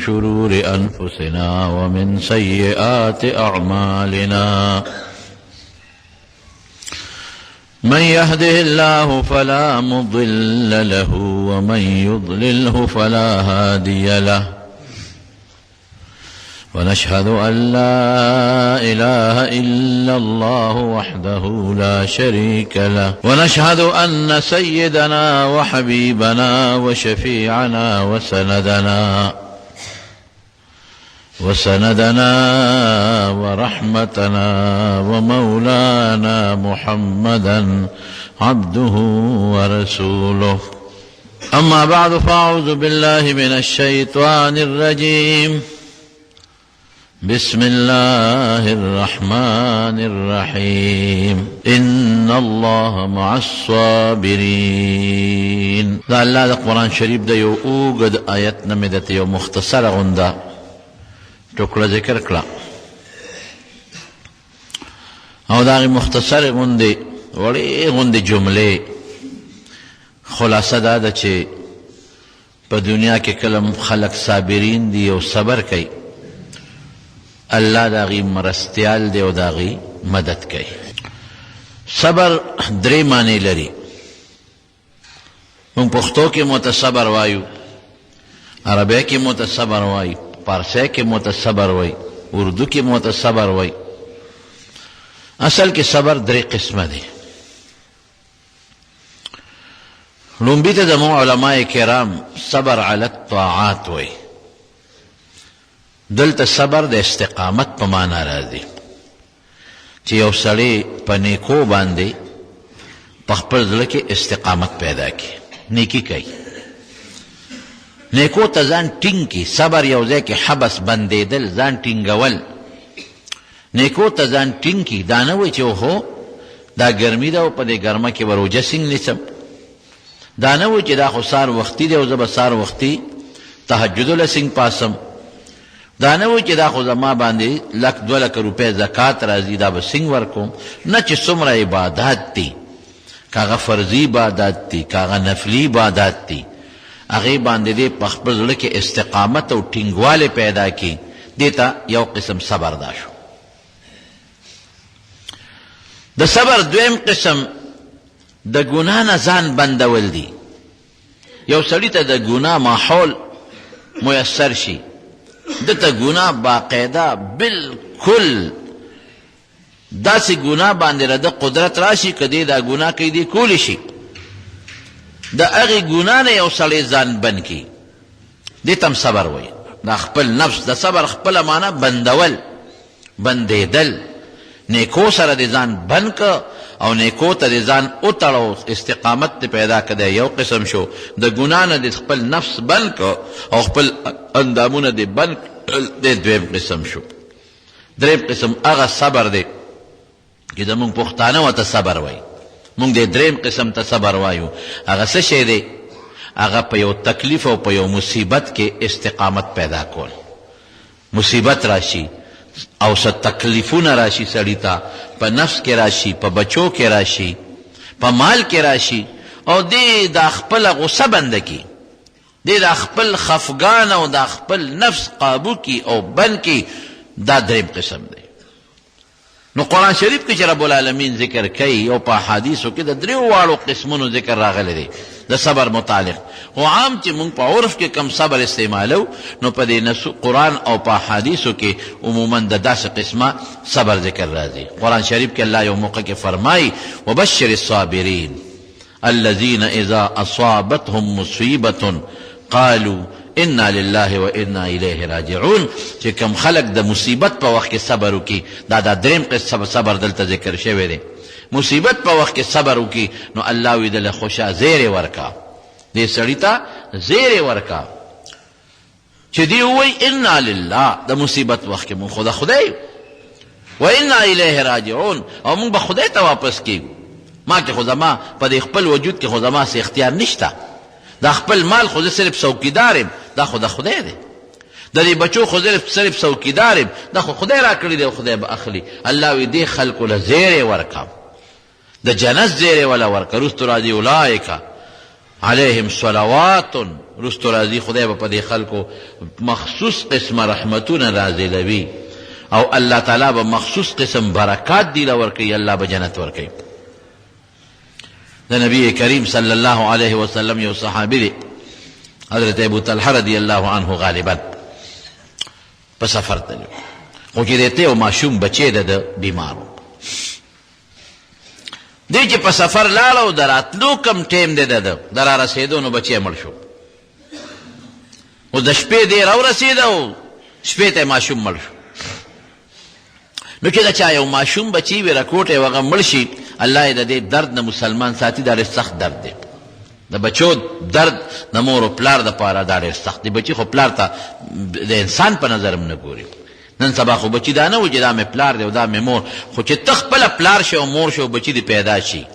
شرور أنفسنا ومن سيئات أعمالنا من يهده الله فلا مضل له ومن يضلله فلا هادي له ونشهد أن لا إله إلا الله وحده لا شريك له ونشهد أن سيدنا وحبيبنا وشفيعنا وسندنا ورحمتنا ومولانا محمدا عبده ورسوله أما بعد فأعوذ بالله من الشيطان الرجيم بسم الله الرحمن الرحيم إن الله مع الصابرين. دا الله د قرآن شریف د یو اوږد آیت نه مې درته یو مختصره غونده ټوکړه ذکر کړه او د هغې مختصرې غوندې وړې غوندې جملې خلاصه دا ده چې په دنیا کې کله هم خلک صابرین دي او صبر کوي، الله د هغوی مرستیال دی او د هغوی مدد کوي. صبر درې معنی لري. موږ پښتو کې مو ته صبر وایو، عربی کې مو ته صبر وایي، پارسۍ کې مو ته صبر وایي، اردو کې مو ته صبر وایي. اصل کې صبر درې قسمه دی. لومبي ته زموږ علماء کرام صبر علی الطاعات وایي. دلته صبر د استقامت په معنا راځي چې یو سړی په نیکو باندې په خپل زړه کې استقامت پیدا کړي، نیکی کوي، نیکو ته ځان ټینګ کړي. صبر یو ځای کې حبس، بندېدل، ځان ټینګول، نیکو ته ځان ټینګ کړي. دا نه وایي چې اوهو دا ګرمي ده او په دې ګرمه کې به روژه څنګه نیسم، دا نه وایي چې دا خو سهار وختي دی او زه به سهار وختي تهجد له څنګه پاسم، دا نه وایي چې دا خو زما باندې لک دوه لکه روپۍ زکات راځي دا به څنګه ورکوم. نه، چې څومره عبادات دي، که هغه فرضي عبادات دي، که هغه نفلي عبادات دي، هغې باندې دې په خپل زړه کې استقامت او ټینګوالی پیدا کړي. دې ته یو قسم صبر دا شو. د صبر دویم قسم د ګناه نه ځان بندول دي. یو سړي ته د ګناه ماحول میسر شي، ده ته ګناه باقاعده بالکل داسې ګناه باندې د قدرت راشي، که دی دا ګناه کوي دی کولی شي، د هغې ګناه نه یو سړی ځان بند کړي، دې ته هم صبر وایي. دا خپل نفس د صبر خپله معنا بندول، بندېدل، نیکو سره دې ځان بند که او نیکو ته دې ځان وتړو، استقامت دې پیدا که. دی یو قسم شو. د ګناه نه دې خپل نفس بند که او خپل اندامونه دې بند کړل، دی دویم قسم شو. دریم قسم هغه صبر دی چې زموږ پښتانه ورته صبر وایي. موږ دې دریم قسم ته صبر وایو. هغه څه شی دی؟ هغه په یو تکلیف او په یو مصیبت کې استقامت پیدا کول. مصیبت راشي او څه تکلیفونه راشي سړي ته، په نفس کې راشي، په بچو کې راشي، په مال کې راشي، او دی دا خپله غصه بنده کړي، دی دا خپل خفګان او دا خپل نفس قابو کړي او بند کړي، دا دریم قسم دی. نو قرآن شریف کې چې رب العالمین ذکر کوي او په احادیثو کې د دریو واړو قسمونو ذکر راغلی دی د صبر متعلق. خو عام چې مونږ په عرف کې کم صبر استعمالو، نو په دې نص قرآن او په احادیثو کې عموما د داسې قسمه صبر ذکر راځي. قرآن شریف کې الله یو موقع کې فرمایي وبشر الصابرین الذين اذا اصابتهم مصیبة قالوا انا لله وانا الیه راجعون. چې کوم خلک د مصیبت په وخت کې صبر وکړي، دا دریم قسم صبر دلته ذکر شوی دی. مصیبت په وخت کې صبر وکړي نو الله وی دله خوشا زیری ورکا، دې سړي ته زیری ورکا چې دی ووایي انا لله، د مصیبت وخت کې مونږ خو د خدای یو، و انا الیه راجعون، او مونږ به خدای ته واپس کیږو. ما کې خو زما په دې خپل وجود کې خو زما څه اختیار نشته، دا خپل مال خو زه صرف څوکیدار یم، دا خو د خدای دی، د دې بچو خو زه صرف څوکیدار یم، دا خو خدای راکړي دی او خدای به اخلي. الله وی دې خلکو له زیری ورکړم، د جنت زیری وله ورکړه. وروسته راځي اولئک علیهم صلوات وروسته راځي خدای به په دې خلکو مخصوص قسمه رحمتونه نازلوي او الله تعالی به مخصوص قسم برکات دی له ورکوي، الله به جنت ورکوي. د نبی کریم صلی الله علیه وسلم یو صحابي دی حضرت ابو طلحه رضی الله عنه غالبا په سفر تللی خو چې دی ته یو ماشوم بچی د ده بیمار و. دی چې په سفر لاړ او د راتلو کم ټیم دی د ده د را رسېدو نو بچی مړ شو. اوس د شپې دی راورسېده او شپې ته ماشوم مړ شو. نو چې د چا یو ماشوم بچی وي رکوټی او هغه مړ شي، الله یې د دې درد نه مسلمان ساتي. دا ډېر سخت درد دی، د بچو درد د مور او پلار دپاره دا ډېر سخت دی. بچی خو پلار ته د انسان په نظر هم نه ګوري. نن سبا خو بچی دا نه و چې دا مې پلار دی او دا مې مور، خو چې ته خپله پلار شې او مور شې او بچی دې پیدا شي،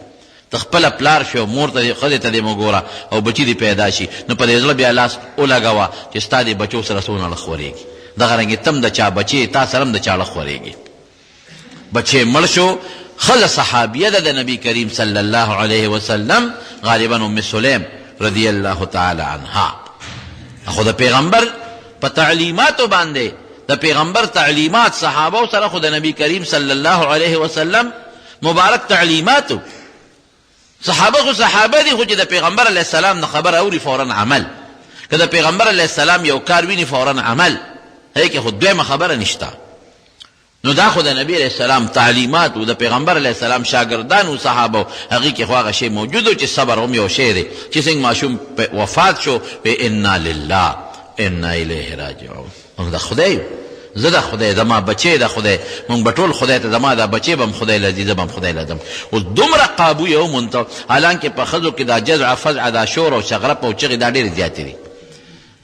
ته خپله پلار شې او مور ته ښځې ته دې مه ګوره او بچی دې پیدا شي، نو په دې زړه بیا لاس ولګوه چې ستا دې بچو سره څونه اړخ ورېږي. دغه رنګې ته هم د چا بچی یې، تا سره هم د چا اړخ ورېږي. بچی مړ شو، ښځه صحابیه ده د نبی کریم صلی الله علیه وسلم، غالبا ام سلیم رضی الله تعالی عنها، خو د پیغمبر په تعلیماتو باندې، د پیغمبر تعلیمات صحابه سره خو د نبی کریم صلی الله علیه وسلم مبارک تعلیماتو. صحابه خو صحابه دي، خو چې د پیغمبر علیه السلام نه خبره اوري فورا عمل، که د پیغمبر علیه السلام یو کار ویني فورا عمل، هغې کې خو دویمه خبره نشته. نو دا خو د نبی علیه السلام تعلیمات و، د پیغمبر علیه السلام شاګردان و صحابه و، هغې کې خو هغه شی موجود و چې صبر هم یو شی دی. چې څنګه ماشوم وفات شو وی انا لله انا الیه راجعون، موږ د خدای یو، زه د خدای، زما بچی د خدای، موږ به ټول خدای ته، زما دا بچی به هم خدای له ځي، زه به هم خدای له ځم. اوس دومره قابو یې ومونته، حالانکه په ښځو کې دا جزع فزع، دا شور او شغرپ او چغې دا ډېرې زیاتې دي.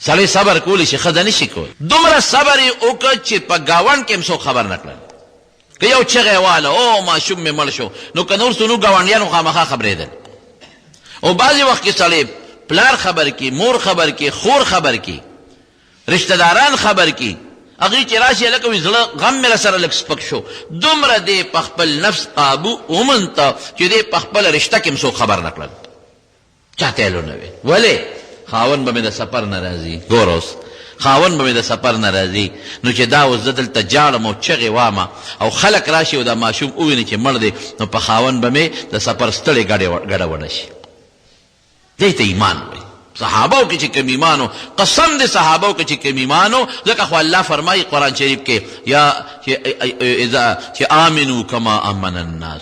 سړی صبر کولی شي، ښځه نه شي کولی. دومره صبر یې وکړ چې په ګاونډ کې هم څوک خبر نه کړل. که یو چغه واله او ماشوم مې مړ شو، نو که نور څه نو ګاونډیانو خامخا خبرېدل. او بعضې وخت کې سړی پلار خبر کړي، مور خبر کړي، خور خبر کړي، رشته داران خبر کړي، هغوی چې راشي هلکه وي زړه غم مې راسره لږ سپک شو. دومره دې په خپل نفس قابو ومونته چې دې په خپله رشته کې هم څوک خبر نه کړل، چاته یې نه وي. ولې؟ خاوند به مې د سفر نه راځي، ګوره اوس خاوند به مې د سفر نه راځي، نو چې دا اوس زه دلته جاړم او چغې وامه او خلک راشي او دا ماشوم وویني چې مړ دی، نو په خاوند به مې د سفر ستړې ګډه وډه شي. دې ته ایمان وایي. صحابو کې چې کوم ایمان و، قسم دې صحابو کې چې کوم ایمان و، ځکه خو الله فرمایي قرآن شریف کې یا چې آمنو کما آمن الناس،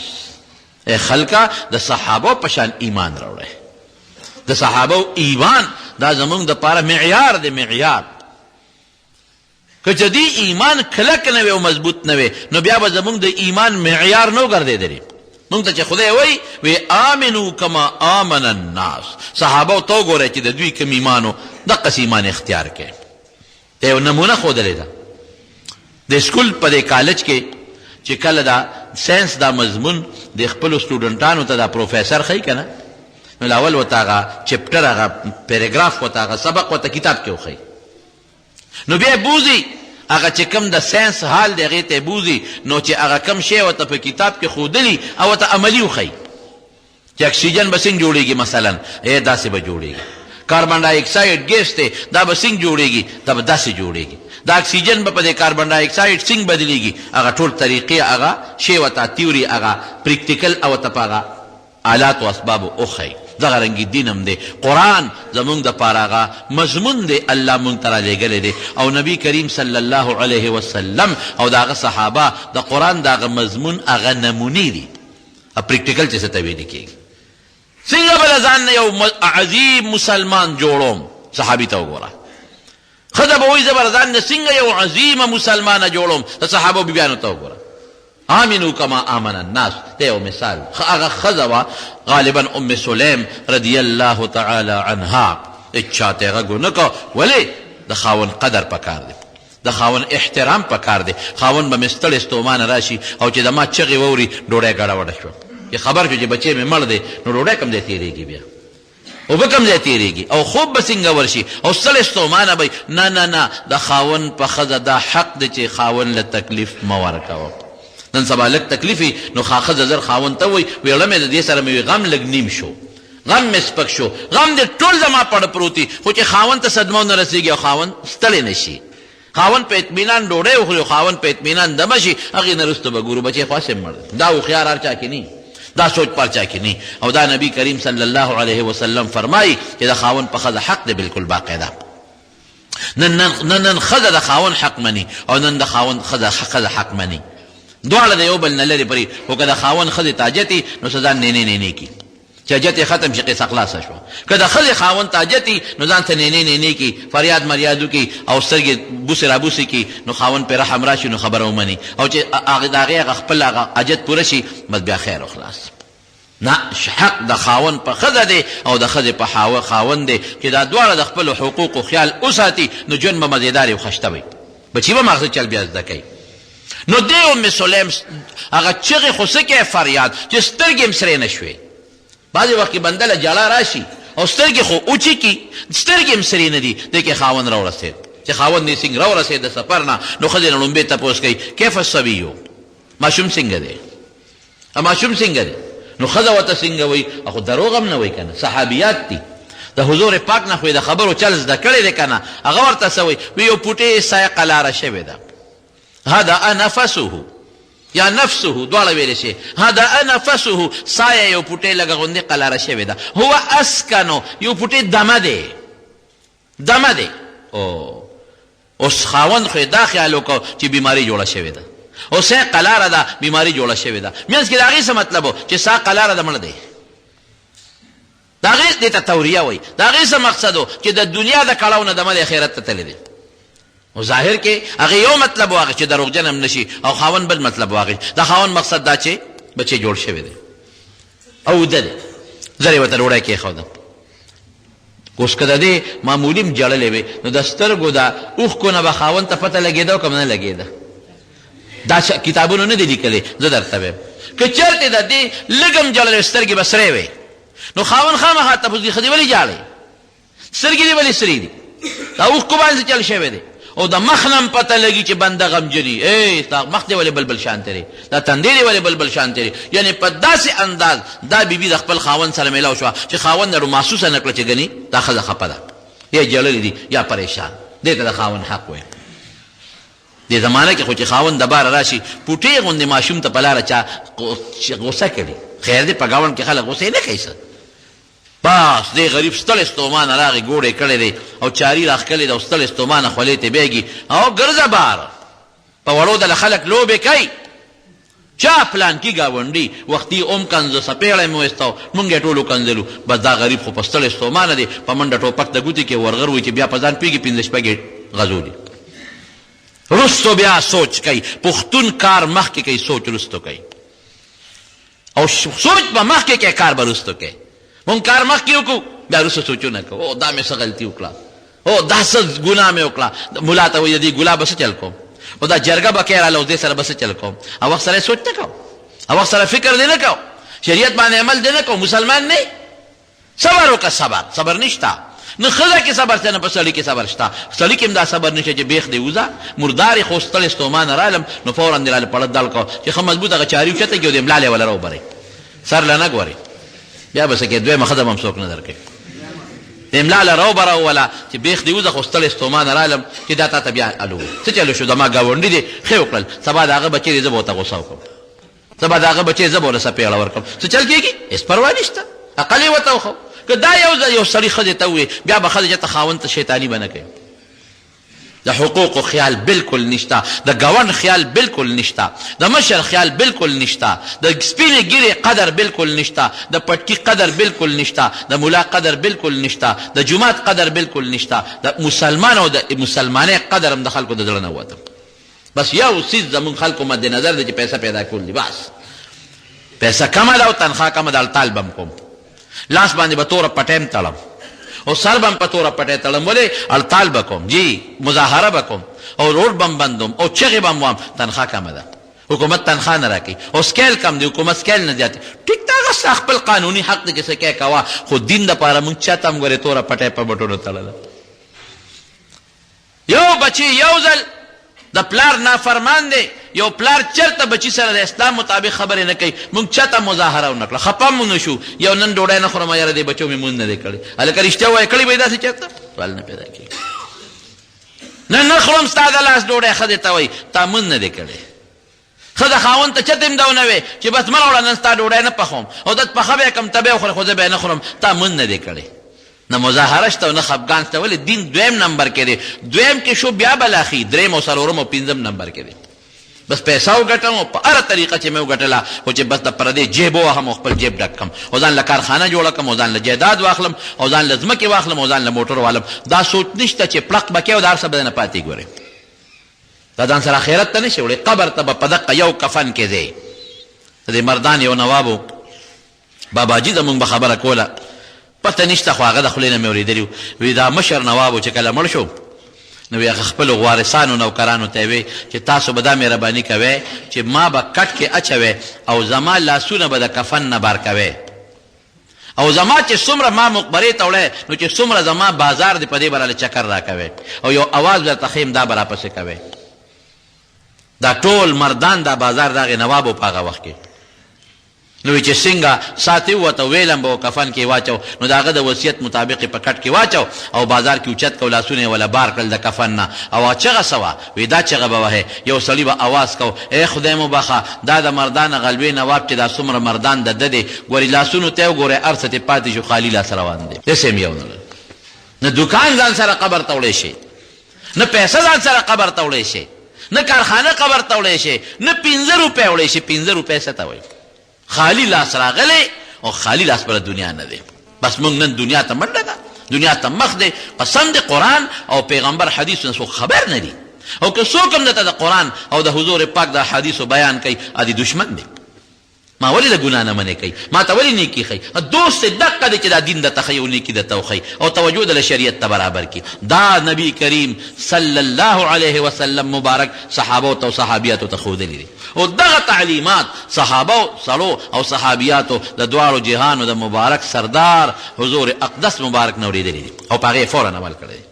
ای خلکه د صحابو په شان ایمان راوړئ. د صحابو ایمان دا زمونږ دپاره معیار دی، معیار. که چې دې ایمان کلک نه وي او مضبوط نه وي، نو بیا به زمونږ د ایمان معیار نه وګرځېدلی. مونږ ته چې خدای وایي وی آمنو کما آمن الناس، صحابو ته وګورئ چې د دوی کوم ایمان و، دقسې ایمان اختیار کړئ. ته یو نمونه ښودلې ده. د سکول په دې کالج کې چې کله دا ساينس دا مضمون د خپلو سټوډنټانو ته دا پروفیسر ښیي که نه، نو اول ورته هغه چپټر، هغه پیراګراف ورته، هغه سبق ورته کتاب کې وښیي، نو بیا یې بوځي هغه چې کوم د ساينس حال دی هغې ته یې بوځي، نو چې هغه کوم شی ورته په کتاب کې ښودلي او ورته عملي وښیي چې اکسیجن به څنګه جوړېږي، مثلا ای داسې به جوړېږي، کاربن ډای اکساید ګیس دی دا به څنګه جوړېږي، دا به داسې جوړېږي، دا اکسیجن به په دې کاربن ډای اکساید څنګه بدلېږي، هغه ټول طریقې، هغه شی ورته تیوري، هغه پریکټیکل او ورته په هغه آلاتو او اسبابو وښیي. دغه رنګې دین هم دی، قرآن زمونږ دپاره هغه مضمون دی الله مونږ ته رالیږلی دی، او نبی کریم صلی الله علیه وسلم او د هغه صحابه د قرآن د هغه مضمون هغه نمونې دي، پریکټیکل چې څه ته ویل کېږي. څنګه به له ځان نه یو عظیم مسلمان جوړوم؟ صحابي ته وګوره، ښځه به وایي زه به له ځان نه څنګه یو عظیمه مسلمانه جوړوم؟ د صحابو بیبیانو ته وګوره، آمنو کما آمن الناس، دا یو مثال. هغه ښځه وه غالبا ام سلیم رضی الله تعالی عنها، هېچا ته یې غږ ونه کړ. ولې؟ د خاوند قدر پکار دی، د خاوند احترام پکار دی. خاوند به مې ستړی ستومانه راشي او چې د ما چغې واوري ډوډۍ ګډه وډه شوه، چې خبر شو چې بچی مې مړ دی، نو ډوډۍ کوم ځای تېرېږي، بیا اوبه کوم ځای تېرېږي او خوب به څنګه ورشي او ستړی ستومانه به وي. نه نه نه، د خاوند په ښځه دا حق دی چې خاوند له تکلیف مه ورکوه. نن سبا لږ تکلیف وي نو ښځه زر خاوند ته وایي، ویړه مې د دې سره مې وي غم لږ نیم شو. غم مې سپک شو، غم دې ټول زما پړ پروت وي، خو چې خاوند ته صدمه ونه رسېږي او خاوند ستړی نه شي، خاوند په اطمینان ډوډۍ وخوري او خاوند په اطمینان دمه شي، هغې نه وروسته به ګورو، بچی خو هسې هم مړ دی. دا هوښیار هر چا کې نه وي، دا سوچ په هر چا کې نه وي. او دا نبي کریم صلی الله علیه وسلم فرمایي چې د خاوند په ښځه حق دی بالکل باقاعده. نن نن نن ښځه د خاوند حق مني او نن د خاوند ښځه ښځه حق مني، دواړه د یو بل نه لرې پرې. خو که د خاوند ښځې ته حاجت وي نو څه ځان نینې نینې کړي، چې حاجت یې ختم شي قصه خلاصه شوه. که د ښځې خاوند ته حاجت وي نو ځان څه نینې نینې کړي، فریاد مریاد وکړي او سترګې بوسې رابوسې کړي، نو خاوند پرې رحم راشي نو خبره ومني، او چې هغه د هغې هغه خپل هغه حاجت پوره شي بس بیا خیر او خلاص. نه، حق د خاوند په ښځه دی او د ښځې په خاوند دی چې دا دواړه د خپلو حقوقو خیال وساتي، نو ژوند به مزېدار او خشته وي، بچي به ماغزه چل بیا زده کوي. نو دې ام سلیم هغه چغې خو څه کوې فریاد چې سترګې هم سرې نه شوې. بعضې وخت کې بنده له ژړا راشي او سترګې خو وچې کړي، سترګې هم سرې نه دي. دې کې خاوند راورسېد، چې خاوند یې څنګه راورسېد د سفر نه، نو ښځې نه ړومبی تپوس کوي، کیف الصبیو، ماشوم څنګه دی؟ ماشوم څنګه دی؟ نو ښځه ورته څنګه وایي؟ خو دروغ هم نه وایي که نه، صحابیات دي، د حضور پاک نه خو یې د خبرو چل زده کړی دی که نه. هغه ورته څه وایي؟ وایي یو پوټې سایه قلاره شوې ده، هدأ نفسه یا نفسه دواړه ویلی شي، هدأ نفسه، سایه یو پوټې لږه غوندې قلاره شوې ده، هو اسکنو، یو پوټې دمه دی، دمه دی. او اوس خاوند خو یې دا خیال وکړ چې بیماري جوړه شوې ده، او ساه قلاره ده، بیماري جوړه شوې ده. منځ کې د هغې څه مطلب و چې ساه قلاره ده، مړ دی. د هغې دې ته توریه وایي. د هغې څه مقصد و چې د دنیا د کړاو نه دمه دی، آخرت ته تللی دی. نو ظاهر کې هغې یو مطلب واخیست چې دروغجن هم نه شي، او خاوند بل مطلب واخیست. د خاوند مقصد دا چې بچی جوړ شوی دی او وده دی، زر یې ورته ډوډۍ کېښوده. اوس که د دې معمولي هم ژړلې وي نو د سترګو د اوښکو نه به خاوند ته پته لګېده او که نه لګېده؟ دا کتابونو نه دي لیکلي، زه درته وایم که چېرته د دې لږ هم ژړلې وي سترګې به سرې وي، نو خاوند خامخا تپوس کوي، ښځې ولې ژاړې؟ سترګې دې ولې سرې دي؟ دا اوښکو باندې څه چل شوی دی؟ او د مخ نه هم پته لګي چې بنده غمجني، ای ستا مخ دې ولې بلبل شان تېری، دا تندې دې ولې بلبل شان تېری. یعنې په داسې انداز دا بیبي د خپل خاوند سره میلاو شوه چې خاوند ډېر محسوسه نه کړه چې ګني دا ښځه خپه ده، یا ژړلي دي یا پریشان. دې ته د خاوند حق وایي. دې زمانه کې خو چې خاوند د باره راشي پوټې غوندې ماشوم ته په لاره چا غوسه کړي، خیر دی په ګاونډ کې خلک غوسې نه کوي څه. بس دی غریب ستړی ستومانه راغی، ګوړ یې کړی دی او چاري راښکلې ده او ستړی ستومانه خولې ته بېږي او ګرځه بار په وړو دله خلک لوبې کوي. چا پلانکي ګاونډي وختي اوم کنځه څپېړه مې وایسته او مونږ یې ټول وکنځلو. بس دا غریب خو په ستړی ستومانه دی، په منډه ټوپک د ګوتې کې ورغر وي چې بیا په ځان پوهېږي پنځه شپږ یې غځولي. وروسته بیا سوچ کوي. پښتون کار مخکې کوي، سوچ وروسته کوي. او سوچ به مخکې کوې، کار به وروسته کوې. مونږ کار مخکې وکړو، بیا وروسته سوچونه کوو، او دا مې څه غلطي وکړه، او دا څه ګناه مې وکړه. ملا ته وایي د دې ګلا به څه چل کوم، او دا جرګه به کوې راله، اوس دې سره به څه چل کوم. او وخت سره سوچ نه کوم، او وخت سره فکر دې نه کوم، شریعت باندې عمل دې نه کوم، مسلمان نه. صبر وکړه، صبر، صبر نشته. نه ښځه کې صبر شته، نه په سړي کې صبر شته. سړي کې هم دا صبر نشته چې بېخ دې وځه، مردار یې، خو ستړی ستومانه رالم، نو فوراً دې راله پړه دړ کړ چې ښه مضبوط هغه چاري اوچته کړي او دې ملالې وله راوبري، سر له نه ګورې، بیا به څه کوې، دویمه ښځه به هم څوک نه درکوي. دې ملاله راوبره وله چې بېخ دې وځه، خو ستړی ستومانه رالم چې دا تا ته بیا الو څه چلو شو، زما ګاونډي دې ښې وکړل، سبا د هغه بچی دی، زه به ورته غوسه وکړم. زه به د هغه بچی زه به ورله څپېړه ورکړم. څه چل کېږي؟ هېڅ پروا نشته. عقل یې ورته وښود. که دا یو ځل یو سړي ښځې ته ووایي، بیا به ښځه چېرته خاوند ته شیطاني به نه کوي. د حقوقو خیال بالکل نشته، د ګاونډ خیال بالکل نشته، د مشر خیال بالکل نشته، د سپینې ږیرې قدر بالکل نشته، د پټکي قدر بالکل نشته، د ملا قدر بالکل نشته، د جومات قدر بالکل نشته، د مسلمان او د مسلمانۍ قدر هم د خلکو د زړه نه ووته. بس یو څیز زموږ خلکو مد نظر دی چې پیسه پیدا کول دي، بس پیسه کمه ده او تنخوا کمه ده، هړتال به هم کوم، لاس باندې به توره پټۍ هم تړم او سر به هم په توره پټۍ تړم، ولې هړتال به کوم جی، مظاهره به کوم او روډ به هم بندوم او چغې به هم وام، تنخوا کمه ده، حکومت تنخوا نه راکوي او سکیل کم دی، حکومت سکیل نه زیاتوي. ټیک ده، هغه ستا خپل قانوني حق دی چې څه کوې کوه، خو دین دپاره موږ چاته هم ګورې توره پټۍ په بټونو تړله. یو بچی یو ځل د پلار نافرمان دی، یو پلار چرته بچی سره د اسلام مطابق خبرې نه کوي، مونږ چاته مظاهره ونه کړه، خپه مو نه شو، یو نن ډوډۍ نه خورم یاره دې بچو مې مونځ نه دی کړی. هلکه رښتیا ووایه، کړی به یې داسې چرته؟ سوال نه پیدا کېږي. نه نه خورم ستا د لاس ډوډۍ، ښځې ته وایي تا مونځ نه دی کړی. ښځه خاوند ته چرته هم دا ونه وایي چې بس مه راوړه نن ستا ډوډۍ نه پخوم او دت پخه به یې کړم ته به یې وخورې خو زه به یې نه خورم، تا مونځ نه دی کړی. نه مظاهره شته او نه خفګان شته، ولې دین دویم نمبر کې دی، دویم کې شو بیا به لا ښي، دریم او څلورم او پنځم نمبر کې دی. بس پیسه وګټم او په هره طریقه چې مې وګټله خو چې بس د پردې جیب ووهم او خپل جیب ډک کړم او ځان له کارخانه جوړه کړم او ځان له جایداد واخلم او ځان له ځمکې واخلم او ځان له موټر والم، دا سوچ نشته چې پړق به کوې او دا هر څه به درنه پاتې ګورې. دا ځان سره اخرت ته نشې وړی، قبر ته به په دقه یو کفن کې ځې. د دې مردان یو نواب و، باباجي زمونږ به خبره کوله، پته نشته خو هغه د خولې نه مې اورېدلي وو، وي دا مشر نواب و چې کله مړ شو نو وي هغه خپلو وارثانو نوکرانو ته یې وې چې تاسو به دا مهرباني کوئ چې ما به کټ کې اچوئ او زما لاسونه به د کفن نه بار کوئ او زما چې څومره ما مقبرې ته وړی نو چې څومره زما بازار دی په دې به راله چکر راکوئ او یو اواز به درته ښیم دا به راپسې کوئ. دا ټول مردان دا بازار د هغې نواب و په هغه وخت کې. نو وی چې سنګه سات یې ووت او ویلم به و کفن کې یې واچو نو د هغه د وصیت مطابق یې په کټ کې واچو او بازار کې اوچت کو لاسونه یې وله بار کړل د کفن نه او هغه چغه څه وه وی دا چغه به وهې یو سړي به اواز کو ای خدای مو بخښه دا د مردان هغه لوی نواب چې دا څومره مردان د ده دی ګورې لاسونو ته یې وګورئ هر څه ترې پاتې شو خالي لاس روان دی هېڅ یې هم یو نه لري نه دوکان ځان سره قبر ته وړی شي نه پیسه ځان سره قبر ته وړی شي، نه کارخانه قبر ته وړی شي، نه پنځه روپۍ وړی شي، پنځه روپۍ څه ته وایي؟ خالي لاس راغلی او خالي لاس پر دنیا نه دی. بس موږ نن دنیا ته منډه ده، دنیا ته مخ دی، قسم دی قرآن او پیغمبر حدیث نه څوک خبر نه دي، او که څوک هم درته د قرآن او د حضور پاک د احادیثو بیان کوي، هغه دښمن دی. ما ولې د ګناه نه منع کوي؟ ما ته ولې نېکي ښيي؟ دوست دې دقه دی چې دا دین درته ښيي او نېکي درته وښيي او توجه دې له شریعت ته برابر کړي. دا نبي کریم صلی الله علیه وسلم مبارک صحابو ته او صحابیاتو ته ښودلي دي او دغه تعلیمات صحابو سړو او صحابیاتو د دواړو جهانو د مبارک سردار حضور اقدس مبارک نه اورېدلي دي او په هغې یې فوراً عمل کړی دی.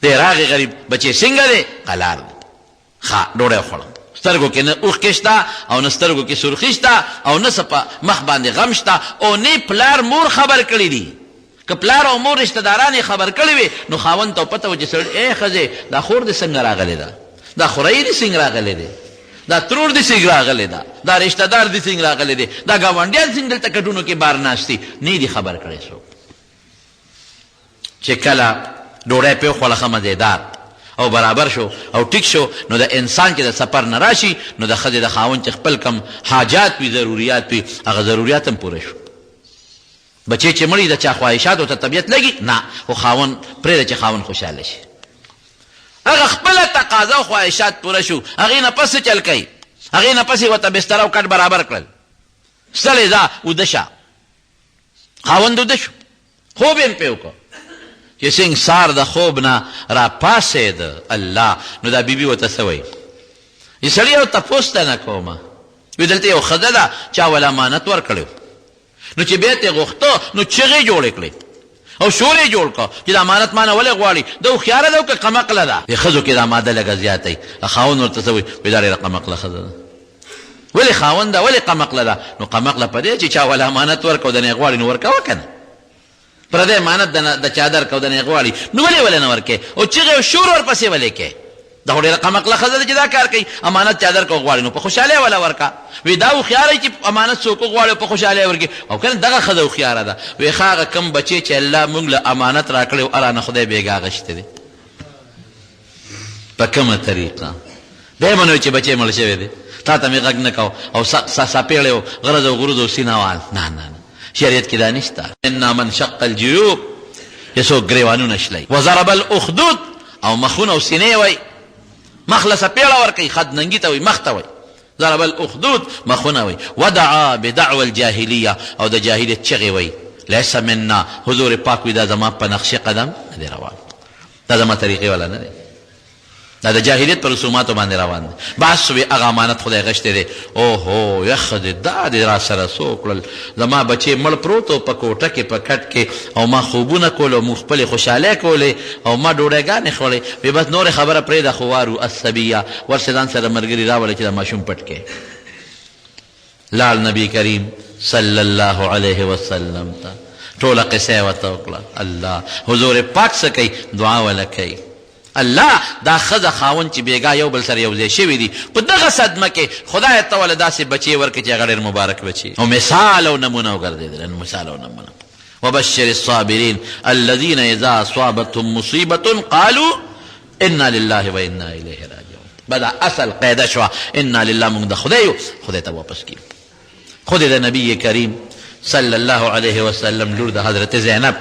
دی راغی غریب بچی څنګه دی؟ قلار دی. ښه ډوډۍ وخوړم، سترګو کې نه اوښکې شته او نه سترګو کې سرخي شته او نه څه په مخ باندې غم شته او نه پلار مور خبر کړي دي. که پلار او مور رشته داران یې خبر کړي وي نو خاوند ته پته وه چې سړی ای ښځې دا خور دې څنګه راغلې ده، دا خورۍ دې څنګه راغلې دی، دا ترور دې څنګه راغلې ده، دا رشته دار دې څنګه راغلې دی، دا ګاونډیان څنګه دلته کټونو کې بار ناست دي، نه یې دي خبر کړی څوک. چې کله ډوډۍ پرې وخوړه ښه مزېدار او برابر شو او ټیک شو نو د انسان چې د سفر نه راشي نو د ښځې د خاوند چې خپل کوم حاجات وي ضروریات وي هغه ضروریات هم پوره شو. بچی چې مړي د چا خواهشاتو ته طبیعت لګي نه خو خاوند پرېږده چې خاوند خوشحاله شي هغه خپله تقاضا او خواهشات پوره شو هغې نه پس څه چل کوي هغې نه پس یې ورته بستره او کټ برابر کړل ستړی ځه اوده شه خاوند وده شو خوب یې هم پرې وکړ چې څنګه سار د خوب نه را پاڅېد الله نو دا بیبي ورته څه وایي چې سړی یو تپوس ته نه کومه وی دلته یو ښځه ده چا ولا امانت ورکړی نو چې بیا ترې غوښته نو چغې جوړې کړې او شور یې جوړ کړ چې دا امانت مانه ولې غواړي دا هوښیاره ده او که قمقله ده د ښځو کې دا ماده لږه زیاته وي خاوند ورته څه وایي وایي دا ډېره قمقله ښځه ده ولې خاونده ولې قمقله ده نو قمقله په دې چې چا ولا امانت ورکو د نه غواړي نو ورکوه کنه پردی امانت د چا درکو د نه غواړي نو ولې ولې نه ورکې او چیغې او شور ورپسې ولې کې دا خو ډېره قمقله ښځه ده چې دا کار کوي امانت چا درکو غواړي نو په خوشحالۍ ولا ورکا وی دا هوښیاره چې امانت څوک غواړي په خوشحالۍ ورکي او کنه دغه ښځه هوښیاره ده وی ښه هغه کم بچی چې الله مونږ له امانت راکړی او رانه خدای بېګا غشتی دی په کومه طریقه دی به نه چې بچی مړ شوی دی تا ته مې غږ نه کاو او سپېړې او غرض او غروز او سینه وال نه نه نه شریعت کې دا نشته منا من شق الجیوب چې څوک ګریوانونه شلوي وضرب الاخدود او مخونه او سینې وای مخ له سپېړه ورکوي خد ننګي ته وایي مخ ته وایي ضرب الاخدود مخونه وایي ودعا بدعوى الجاهلیه او د جاهلیت چغې وایي لیس منا حضور پاک وي دا زما په نقش قدم نه دی روان دا زما طریقې والا نه دی. دا د جاهلیت پر رسوماتو باندې روان دي. بس وی هغه امانت خدای غشتی دی. اوهو یخ دې دا دې راسره څه وکړل، زما بچی مړ پروت و په کوټه کې په کټ کې او ما خوبونه کول او موږ خپلې خوشحالۍ کولې او ما ډوډۍګانې خوړې. وی بس نورې خبره پرېږده خو وارو الصبیه ورشه ځان سره ملګري راوله چې دا ماشوم پټ کړي. لاړ نبی کریم صلی الله علیه وسلم ته ټوله قصه یې ورته وکړه. الله حضور پاک څه کوي؟ دعا وله کوي. الله دا ښځه خاوند چې بېګا یو بل سره یو ځای شوي دي په دغه صدمه کې خدای ته وله داسې بچی ورکړي چې هغه ډېر مبارک بچی او مثال او نمونه وګرځېدل. مثال او نمونه. وبشر الصابرین الذین اذا اصابتهم مصیبة قالوا انا لله وانا الیه راجعون. به دا اصل قاعده شوه انا لله مونږ د خدای یو خدای ته واپس کیږو. خود د نبی کریم صلی الله علیه وسلم لور د حضرت زینب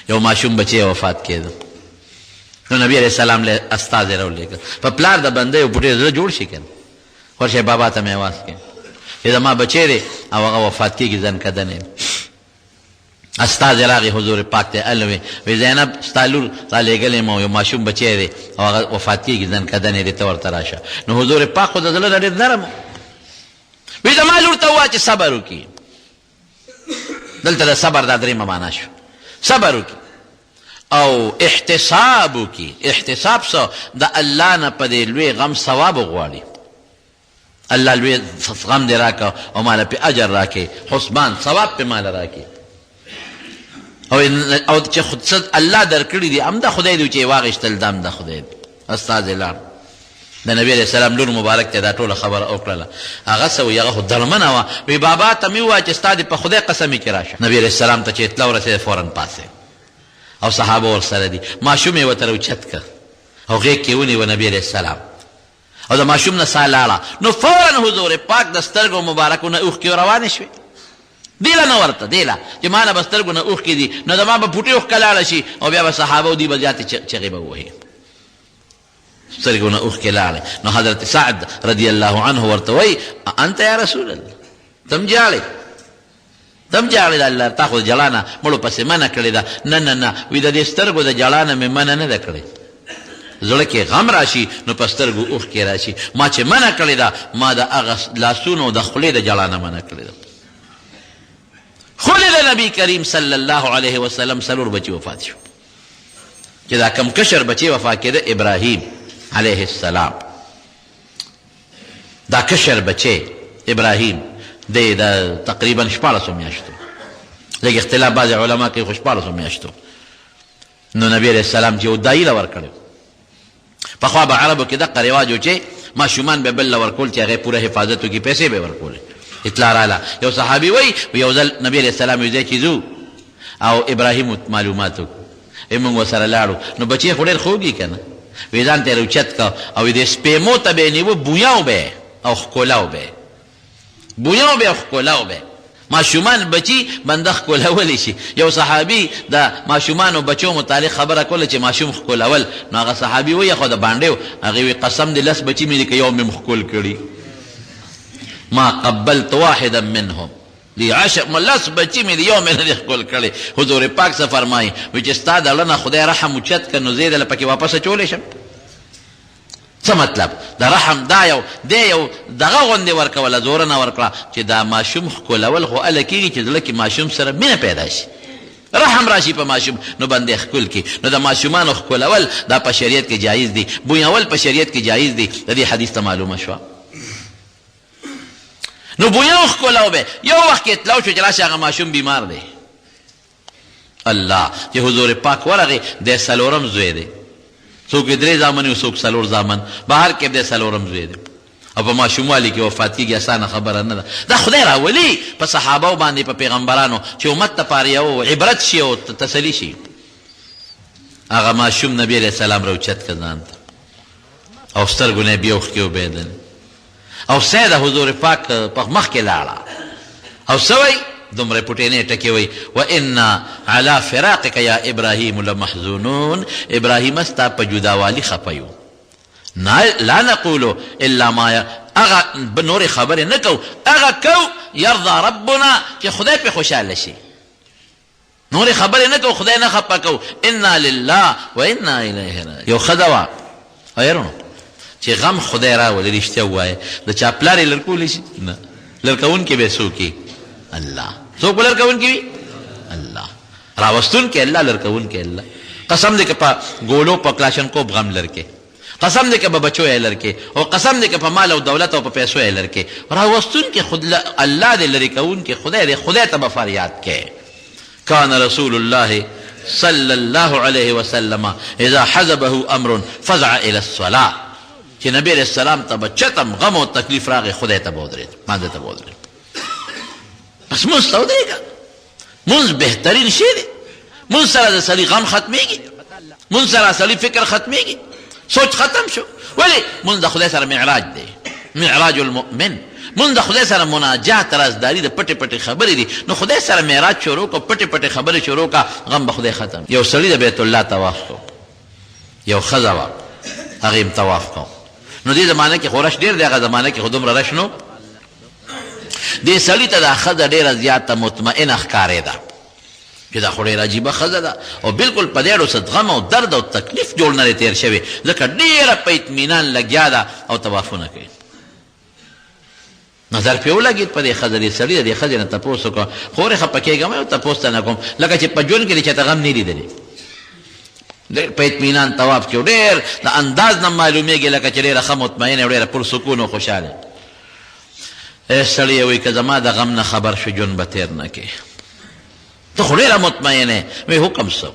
یو ماشوم بچی وفات کېده نو نبی علیہ السلام له استاد راولېږه په پلار د بنده یو پټې زړه جوړ شي کنه ورشه بابا ته مې आवाज کړ چې زما بچی دی او هغه وفات کېږي ځن کدنې استاد راغی حضور پاک ته الوی وی زینب ستا لور را لېږلې مو یو ماشوم بچی دی او هغه وفات کېږي ځن کدنې دی ته ورته راشه نو حضور پاک خو د زړه نه ډېر نرم وی زما لور ته ووایه چې صبر وکړي. دلته د صبر دا درېیمه معنا شو، صبر وکړي او احتساب وکړي. احتساب څه؟ د الله نه په دې لوی غم ثواب وغواړي. الله لوی غم دې راکړ او ماله پې اجر راکړي، حسبان ثواب پې ماله راکړي. او او چې خود څه الله درکړي دي هم د خدای دی، چې یې واخیستل دا هم د خدای دی. استازی لاړ د نبی علیه السلام لور مبارک ته دا ټوله خبره وکړله. هغه څه وایي؟ هغه خو دړمنه وه. وایي بابا ته مې ووایه چې ستا دې په خدای قسم وي چې راشه. نبی علیه السلام ته چې اطلاع ورسېده فوراً پاڅېد او صحابه ورسره دي. ماشوم یې ورته راوچت کړ او غېږ کې یې ونیوه نبی علیه السلام او د ماشوم نه ساه لاړه نو فوراً حضور پاک د سترګو مبارکو نه اوښکې روانې شوې. دیله نه ورته دیله چې ما نه به سترګو نه اوښکې دي نو زما به پوټې اوښکه لاړه شي او بیا به صحابه او دوی به زیاتې چغې به ووهي. سترګو نه اوښکې لاړې نو حضرت سعد رضی الله عنه ورته وایي انت یا رسول الله تم جاړې تم جاړې د الله تا خو جړا نه مړو پسې منع کړې ده. نه نه نه وي د دې سترګو د جړا نه مې منع نه ده کړې. زړه کې غم راشي نو په سترګو اوښکې راشي. ما چې منع کړې ده ما د هغه لاسونو د خولې د جړا نه منع کړې ده. خو د نبی کریم صلی الله علیه وسلم څلور بچي وفات شو چې دا کم کشر بچي وفات کېده ابراهیم علیه السلام. دا کشر بچی ابراهیم دی د تقریبا 16 میاشتو، لږ اختلاف بعضې علما کوي خو 16 میاشتو. نو نبی علیه السلام چې یو دایي له ورکړی، پخوا به عربو کې دقه رواج و چې ماشومان به بل له ورکول چې هغه پوره حفاظت وکړي، پیسې به یې ورکولې. اطلاع راله یو صحابي وایي یو ځل نبی علیه السلام یو ځای چې ځو او ابراهیم معلومات وکړو، موږ ورسره لاړو نو بچی خو ډېر خوږ وي که نه، وایي ځان ته یې راوچت کړ او د سپېمو ته به یې نیوه، بویاو به یې او ښکلاو به یې، بویاو به یې او ښکلاو به یې. ماشومان بچي بنده ښکلولی شي. یو صحابي د ماشومانو بچو متعلق خبره کوله چې ماشوم ښکلول، نو هغه صحابي وایي خو د بانډې و، هغې وایي قسم دې لس بچي مې دي که یو مې هم ښکل کړي، ما قبلت واحدا منهم لي عشر، لس بچي مې دي یو مې نه دي ښکل کړی. حضور پاک څه فرمایي؟ وایي چې ستا د زړه نه خدای رحم اوچت کړ نو زه یې دله پکې واپس اچولی شم. څه مطلب د رحم؟ دا یو دی یو دغه غوندې ورکوله زورنه ورکړه چې دا ماشوم ښکلول خو هله کېږي چې زړه کې ماشوم سره مینه پیدا شي، رحم راشي په ماشوم نو بندې ښکل کړي. نو د ماشومانو ښکلول دا په شریعت کې جایز دي، بویول په شریعت کې جایز دي. د دې حدیث ته معلومه شوه. نو بویو ښکلو به یو وخت کې اطلاع شو چې راشه هغه ماشوم بیمار دی. الله چې حضور پاک ورغی دی څلورم زوی دی، څوک یې درې زامن وي څوک څلور زامن، بهر کې دی څلورم زوی دی او په ماشوموالي کې وفات کېږي. اسانه خبره نه ده، دا خدای راولي په صحابه باندې په پیغمبرانو چې امت لپاره یو عبرت شي او تسلي شي. هغه ماشوم نبی علیه السلام راوچت کړ ځان ته او سترګو نه یې بیا اوښکې وبهېدلې او سه د حضور پاک په مخ کې لاړه او څه وایي؟ دومره پټینې ټکې وایي، وانا علی فراقک یا ابراهیم لمحزونون، ابراهیمه ستا په جداوالي خفه یو، نه لا نقول الا ما هغه نورې خبرې نه کوو، هغه کوو یرضی ربنا چې خدای پرې خوشحاله شي. نورې خبرې نه کوو، خدای نه خپه کوو، انا لله وانا الیه راجعون. یو ښځه وه. ایرونو چې غم خدای راولي، رښتیا ووایه، د چا پلار یې لر کولی شي؟ نه. لر کوونکی به څوک وي؟ الله. څوک به لر کوونکی وي؟ الله. راوستونکی الله، لر کوونکی الله. قسم دې که په ګولو په کلاشنکوب غم لر کې، قسم دې که په بچو یې لر کې، او قسم دې که په مال او دولت او په پیسو یې لر کې، راوستونکی خود الله دې، لرې کوونکی خدای دې، خدای ته به فریاد کې. کان رسول الله صلی الله علیه وسلم اذا حزبه امر فزع الی الصلاة، چې نبی علیه السلام ته به چتم غم او تکلیف راغی، خدای ته به ودرېد، مانځه ته به ودرېد. بس مونځ ته ودرېږه، مونځ بهترین شی دی. مونځ سره د سړي غم ختمېږي، مونځ سره سړي فکر ختمېږي، سوچ ختم شو. ولې؟ مونځ د خدای سره معراج دی، معراج المؤمن. مونږ د خدای سره مناجات، رازداري د پټې پټې خبرې دي. نو خدای سره معراج شروع کړه، پټې پټې خبرې شروع کړه، غم به خدای ختم. یو سړي د بیت الله طواف کو، یو ښځه وه، هغې هم طواف کو. نو دې زمانه کې خو رش ډېر دی، هغه زمانه کې خو دومره رش نو. دې سړي ته دا ښځه ډېره زیاته مطمئنه ښکارېده چې دا خو ډېره عجیبه ښځه ده او بالکل په دې اړه څه غم او درد او تکلیف جوړ نه دی تېر شوی، ځکه ډېره په اطمینان لګیا ده او طوافونه کوي. نظر پې ولګېد په دې ښځه. دې سړي د دې ښځې نه تپوس وکړ، خورې خفه کېږه مه، یو تپوس ته نه کوم، لکه چې په ژوند کې دې چاته غم نه لیدلی، ډېر په اطمینان طواف کې، ډېر د انداز نه معلومېږي لکه چې ډېره ښه مطمئنه، ډېره پرسکون او خوشحاله. ای سړیه، وایي که زما د غم نه خبر شوې ژوند به تېر نه کړې، ته خو ډېره مطمئنه یې. وایي حکم څه؟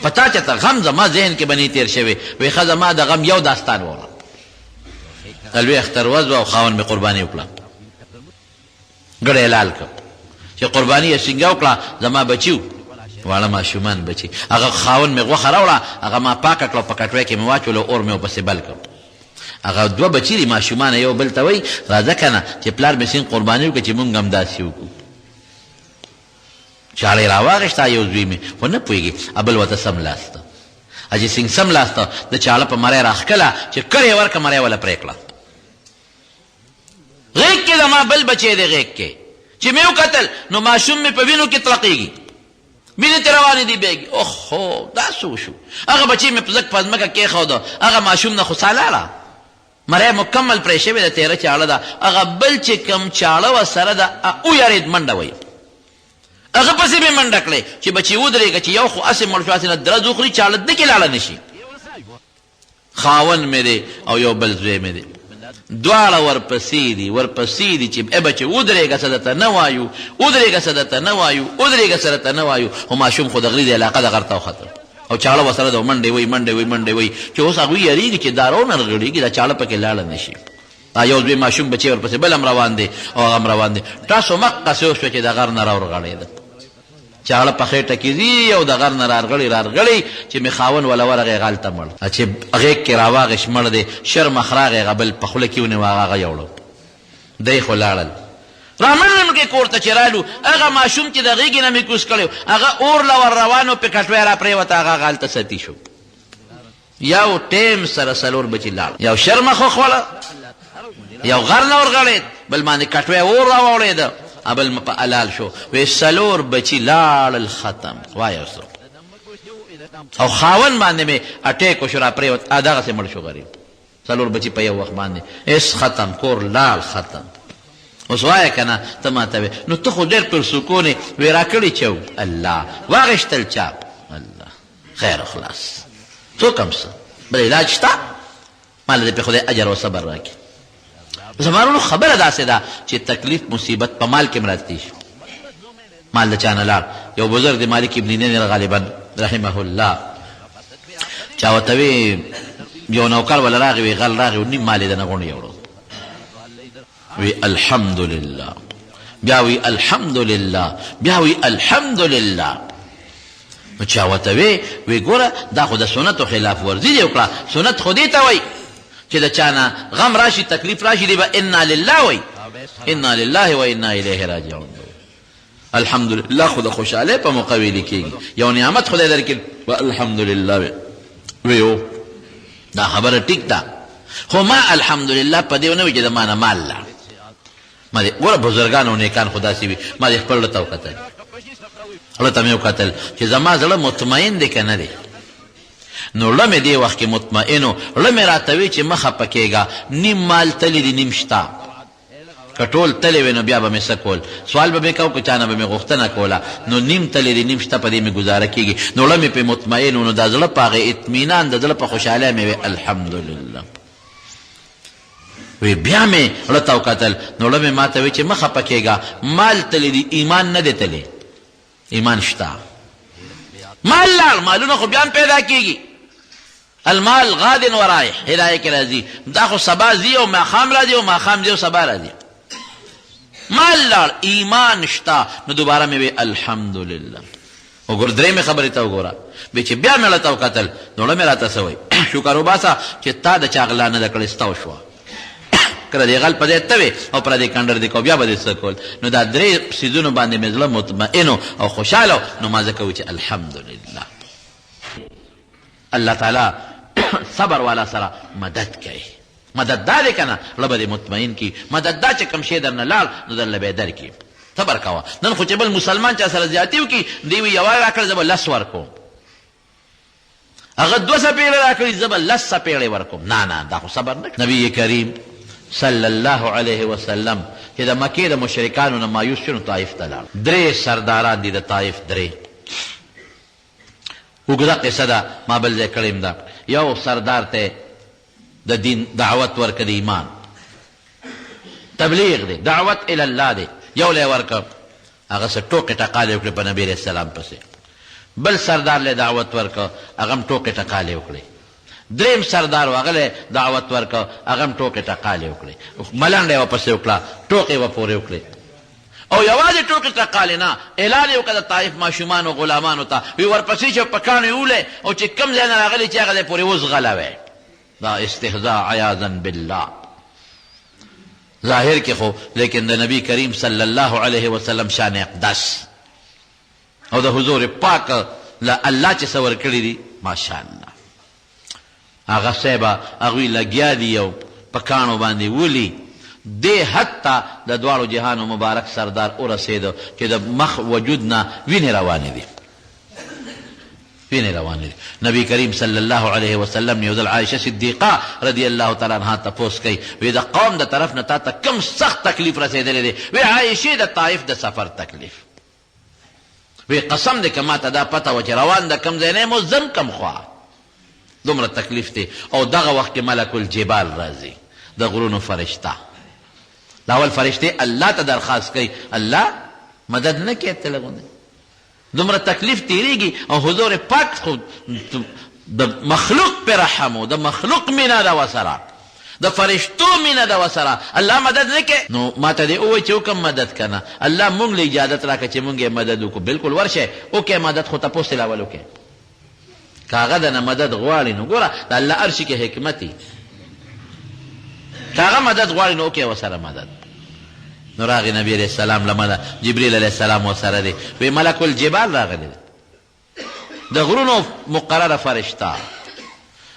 په تا چېرته غم زما ذهن کې به نه تېر شوی. وایي ښه، زما د غم یو داستان واوره. د لوی اختر ورځ وه او خاوند مې قرباني وکړه، ګړی لال کړ. چې قرباني یې څنګه وکړه، زما بچي وو، واړه ماشومان بچي. هغه خاوند مې غوښه راوړه، هغه ما پاکه کړه، په کټوۍ کې مې واچوله، اور مې ورپسې بل کړ. هغه دوه بچي دي ماشومان، یو بل ته وایي راځه که نه چې پلار مې څنګه قرباني وکړه چې مونږ هم داسې وکړو. چاړه یې راواخیسته، یو زوی مې خو نه پوهېږي، بل ورته سملاسته. چې څنګه سملاسته، د چاړه په مری راښکله، چې کړې یې ورکړه، مری وله پرې کړه. غېږ کې زما بل بچی دی، غېږ کې چې مې وکتل نو ماشوم مې په وینو کې ترقېږي، وینې ترې روانې دي بهږي. اوخو دا څه وشو؟ هغه بچی مې په ځک په ځمکه کېښوده، هغه ماشوم نه خو ساه لاړه، مری مکمل پرې شوې ده، تېره چاړه ده. هغه بل چې کوم چاړه وه سره ده، ویرېد، منډه وایي، هغه پسې مې منډه کړې چې بچی ودرېږه، چې یو خو هسې مړ شو، هسې نه درز وخوري، چاړه ده کې لاړه نه شي. خاوند مې دی او یو بل زوی مې دی، دواړه ورپسې دي، ورپسې دي چې ای بچې ودرېږه، څه درته نه وایو، ودرېږه، څه درته نه وایو، ودرېږه، څه درته نه وایو. خو ماشوم خو د غري د علاقه د غر ته وختل او چاړه ورسره ده، منډې وایي، منډې وایي، منډې وایي، چې اوس هغوی یریږي چې دا راونه رغړېږي، دا چاړه پکې لاړه نه شي. دا یو زوی ماشوم بچی ورپسې بل هم روان دی او هغه هم روان دی. تاسو مقصې وشوه چې د غر نه راورغړېده، چاړه په خېټه کې ځي او د غر نه رارغړي رارغړي، چې مې خاوند وله ورغی، هغه هلته مړ، چې غېږ کې راواغېست مړ دی. شرمښ راغی، هغه بل په خوله کې ونیوه، هغه هغه یوړو، دی خو لاړل. رامنډه مې کړې، کور ته چې رالو، هغه ماشوم چې د غېږې نه مې کوز کړی، هغه اور له ور روان و، پې کټوی راپرېوته، هغه هغه هلته ستي شو. یو ټیم سره څلور بچي لاړ، یو شرمښ وخوړه، یو غر نه ورغړېد، بل باندې کټوی اور راوړېده، بل په حلال شو. وی څلور بچي لاړل، ختم. وایه اوس او خاوند باندې مې اټیک وشو، راپرېوت، دغسې مړ شو غریب. څلور بچي په یو وخت باندې هېڅ ختم، کور لاړ، ختم. اوس وایه که نه، ته ماته وې نو ته خو ډېر پرسکون یې. وې راکړي چا وو؟ الله. واخیستل چا؟ الله. خیر خلاص، څوک هم څه بل علاج شته؟ مال دې په خدای اجر او صبر راکړي. زما وروڼو، خبره داسې ده چې تکلیف مصیبت په مال کې هم راتلی شي. مال د چا نه لاړ. یو بزرګ دی، مالک ابن نمر غالبا رحمه الله، چا ورته وی، یو نوکر وله راغی، وی غل راغی، نیم مال یې د نه غونډ یوړو. وی الحمدلله، بیا وی الحمدلله، بیا وی الحمدلله. نو چا ورته وی، وی ګوره دا خو د سنتو خلاف ورزي دی وکړه. سنت خو دې ته وایي چې د چا نه غم راشي، تکلیف راشي، دی به انا لله وایي، انا لله و انا الیه راجعون. الحمدلله خو د خوشحالۍ په موقع ویل کېږي، یو نعمت خدای درکړي الحمدلله ویو. دا خبره ټیک ده، خو ما الحمدلله په دې ونه وی چې د ما نه مال لاړ. ما دې ګوره بزرګان او نیکان خو داسې وي. ما دې خپل زړه ته وکتل، زړه ته مې وکتل چې زما زړه مطمئن دی که نه دی. نو زړه مې دې وخت کې مطمئن و، زړه مې راته وي چې مه خپه کېږه، نیم مال تللی دی نیم شته. که ټول تللی وی نو بیا به مې څه کول؟ سوال به مې کاو که چا نه به مې غوښتنه کوله؟ نو نیم تللی دی نیم شته په دې مې ګوزاره کېږي. نو زړه مې پرې مطمئن و، نو د زړه په هغه اطمینان، د زړه په خوشحالۍ مې وی الحمدلله. وی بیا مې زړه ته وکتل، نو زړه مې ماته وی چې مه خپه کېږه، مال تللی دی ایمان نه دی تللی. ایمان شته. مال لاړ، مالونه خو بیا هم پیدا کیږي. المال غاد و رایح، هدایه کې راځي، دا خو سبا ځي او ماښام راځي او ماښام ځي او سبا راځي. مال لاړ، ایمان شته. نو دوباره مې وی الحمدلله. وګور درې مې خبرې ته وګوره، به چې بیا مې ړه ته وکتل نو ړه مې راته څه وایي، شکر وباسه چې تا د چا غلا نه ده کړې، ستا وشوه. کله دې غل په ځای ته وې او پردې کنډر دې کو، بیا به دې څه کول؟ نو دا درې څیزونو باندې مې زړه مطمئن او خوشحاله، نو ما ځکه وویل چې الحمدلله. الله تعالی صبر والا سره مدد کوي. مدد دا دی که نه زړه به دې مطمئن کړي. مدد دا چې کوم شی درنه لاړ نو درله به یې درکړي. صبر کوه. نن خو چې بل مسلمان چا سره زیاتي وکړي، دی وایي یوه راکړه زه به لس ورکوم، هغه دوه څپېړې راکړي زه به لس څپېړې ورکوم. نه نه، دا خو صبر نه. نبی کریم صلی الله علیه وسلم چې د مکې د مشرکانو نه مایوس شو نو طایف ته لاړ. درې سرداران دي د طایف، درې. اوږده قصه ده، ما بل ځای کړې هم ده. یو سردار ته د دین دعوت ورکړ، د ایمان تبلیغ دی، دعوت الی الله دی، یو له ورکړ، هغه څه ټوقې ټقالې وکړې په نبي علیه السلام پسې. بل سردار له دعوت ورکړ، هغه هم ټوقې ټقالې وکړې. دریم سردار و، هغه له دعوت ورکړ، هغه هم ټوقې ټقالې وکړې، ملنډه یې ورپسې وکړه، ټوقې یې ورپورې وکړې. او یوازې ټوقې ټقالې نه، اعلان یې وکړ د طایف ماشومانو غلامانو ته، وی ورپسې چې په کاڼو یې وولئ او چې کوم ځای نه راغلي چې هغه ځای پورې وځغلوئ. دا استهزاء عیاذا بالله ظاهر کې خو، لیکن د نبی کریم صلی الله علیه وسلم شان اقدس او د حضور پاک له الله چې څه ورکړي دي، ماشاءالله. هغه صاحب هغوی لګیا دي او په کاڼو باندې ولي، دې حد ته د دواړو جهانو مبارک سردار ورسېد چې د مخ وجود نه وینې روانې دي، وینې روانې دي. نبی کریم صلی الله علیه وسلم یو ځل عائشه صدیقه رضی الله تعالی عنها تپوس کوي، وی د قوم د طرف نه تا ته کوم سخت تکلیف رسېدلی دی؟ وی عائشې د طایف د سفر تکلیف. وی قسم دی که ما ته دا پته وه چې روان د کوم ځای نه یم، اوس ځم کوم خوا، دومره تکلیف دی. او دغه وخت کې ملک الجبال راځي، د غرونو فرشته. دا اول فرشتې الله ته درخواست کوي، الله مدد نه کوي، ته لږ دومره تکلیف تیریږي. او حضور پاک خو د مخلوق پر رحم و، د مخلوق مینه ده ورسره، د فرشتو مینه ده ورسره، الله مدد نه کوي. نو ما ته دې ووایي چې وکړم مدد که نه؟ الله مونږ له اجازت راکړه چې مونږ یې مدد وکړو. بلکل ورشئ وکړئ مدد، خو تپوس ترې اول وکړئ. که هغه درنه مدد غواړي نو ګوره د الله هر شي کې حکمت وي، که هغه مدد غواړي نو وکړئ ورسره مدد. نو راغی نبی علیه السلام له مله جبریل علیه السلام ورسره دی، وی ملک الجبال راغلی دی، د غرونو مقرره فرشته،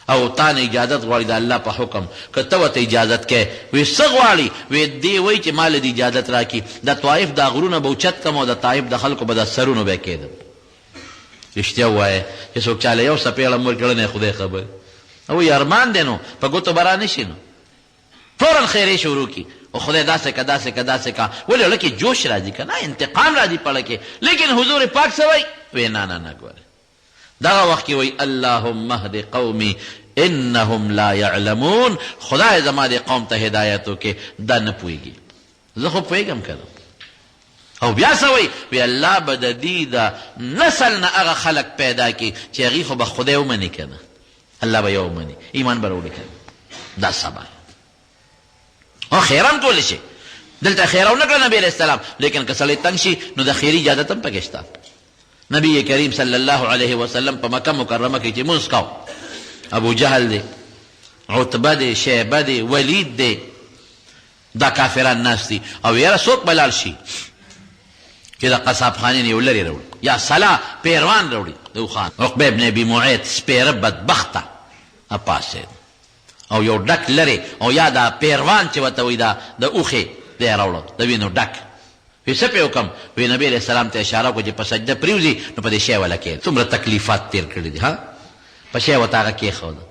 او تا نه اجازت غواړي د الله په حکم، که ته ورته اجازت کوې. وی څه غواړي؟ وی دی وایي چې ما له دې اجازت راکړي، د طایف دا غرونه به اوچت کړم او د طایف د خلکو به دا سرونو به کېدم. رښتیا ووایه چې څوک چا له یو څپېړه هم ورکړه نه خدای خبر او وایي ارمان دی نو په ګوتو به را نه شي، نو فورا خیرې شروع کړي او خدای داسې که داسې که داسې که، ولې زړه کې جوش راځي که نه، انتقام راځي په زړه کې. لیکن حضور پاک څه وایي؟ وایي نه نه نه، ګوره دغه وخت کې وایي اللهم اهد قومي انهم لا يعلمون، خدای زما دې قوم ته هدایت وکړي، دا نه پوهېږي، زه خو پوهېږم که نه. او بیا څه وایي؟ وایي الله به د دې د نسل نه هغه خلک پیدا کړي چې هغوی خو به خدای ومني که نه، الله به یې ومني، ایمان به راوړي که نه. دا صبر او خیر هم کولی شي. دلته خیر ونه کړه نبی علیه السلام، لیکن که سړی تنګ شي نو د خیري اجازت هم پکې شته. نبی کریم صلی الله علیه وسلم په مکه مکرمه کې چې مونځ کاو، ابو جهل دی، عتبه دی، شیبه دی، ولید دی، دا کافران ناست دي، او یاره څوک به لاړ شي چې د قصابخانې نه یو لرې راوړي یا سلا پیروان راوړي د اوښان. عقبه ابن ابي معیط سپېره بدبخته پاڅېد او یو ډک لرې او یا دا پیروان چې ورته وایي دا د اوښې دی راوړو د وینو ډک. وی څه پې وکړم؟ وی نبی علیه السلام ته اشاره وکړه چې په سجده پریوځي نو په دې شی وله کېنه. څومره تکلیفات تېر کړي دي ها. په شی ورته هغه کېښوده.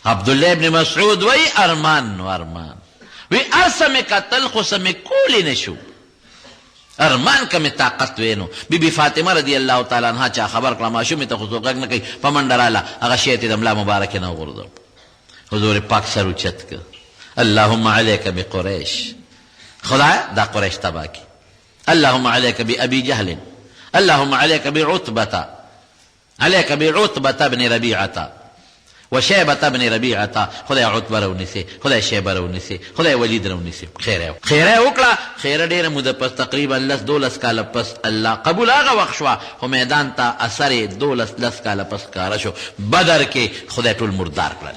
عبدالله ابن مسعود وایي ارمان نو ارمان، وی هر څه مې کتل خو څه مې کولی نه شو، ارمان که مې طاقت وی نو. بي بي فاطمه رضی الله تعالی عنها چا خبر کړه، ماشومې ته خو څوک غږ نه کوي، په منډه راله، هغه شی ترې د ملا مبارکې نه وغورځاوه. حضور پاک سر اوچت کړ، اللهم علیک بقریش، خدایه دا قریش تباه کړي، اللهم علیک بأبی جهل، اللهم علیک بعتبة، علیک بعتبة بن ربیعة وشیبة بن ربیعة، خدای عتبه راونیسې، خدای شیبه راونیسې، خدای ولید راونیسې. خیره خیره وکړه، خیره ډېره موده پس تقریبا لس دولس کاله پس الله قبول هغه وخت شوه، خو میدان ته اثر یې دولس لس کاله پس ښکاره شو، بدر کې خدای ټول مردار کړل.